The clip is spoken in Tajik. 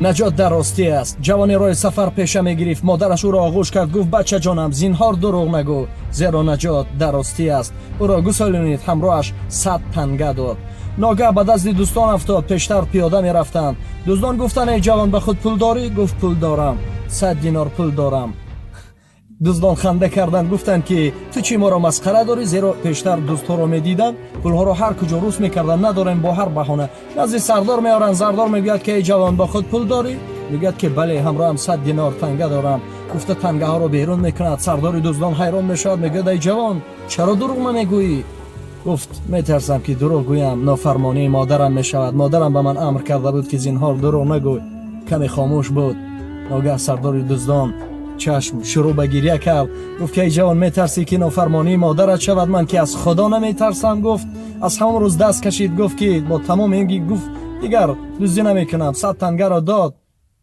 Наҷот дар ростӣ аст. Ҷавоне роҳи сафар пеша мегирифт. Модараш ӯро оғӯш кард, гуфт: «Бачаҷонам, зинҳор дурӯғ нагӯ, зеро наҷот дар ростӣ аст». Ӯро гусолонид, ҳамроҳаш 100 танга дод. Ногаҳ ба дасти дуздон афтод. Пештар пиёда мерафтанд. Дуздон гуфтанд: «Эй ҷавон, ба худ пул дорӣ?» Гуфт: «Пул дорам, 100 динор пул дорам». Дуздон ханда карданд, гуфтанд, ки ту чӣ, моро масхара дорӣ? Зеро пештар дуздҳоро медиданд, пулҳоро ҳар куҷо рӯс мекарданд, надорем, бо ҳар баҳона. Назди сардор меоранд. Сардор мегӯяд, ки эй ҷавон, бо худ пул дорӣ? Мегӯяд, ки бале, ҳамроҳам 100 динор танга дорам. Гуфта, тангаҳоро берун мекунад. Сардори дуздон ҳайрон мешавад, мегӯяд: «Эй ҷавон, чаро дурӯғ намегӯӣ?» Гуфт: «Метарсам, ки дурӯғ гӯям, нофармонии модарам мешавад. Модарам ба ман амр карда буд, ки зинҳор дурӯғ нагӯй». Каме хомӯш буд. Ногаҳ сардори дуздон чашм шурӯъ ба гиря кард. Гуфт, ки эй ҷавон, метарсӣ, ки нофармонии модарат шавад? Ман ки аз Худо наметарсам. Гуфт, аз ҳамон рӯз даст кашид. Гуфт, ки бо тамоми ин, гуфт, дигар дуздӣ намекунам. 100 тангаро дод.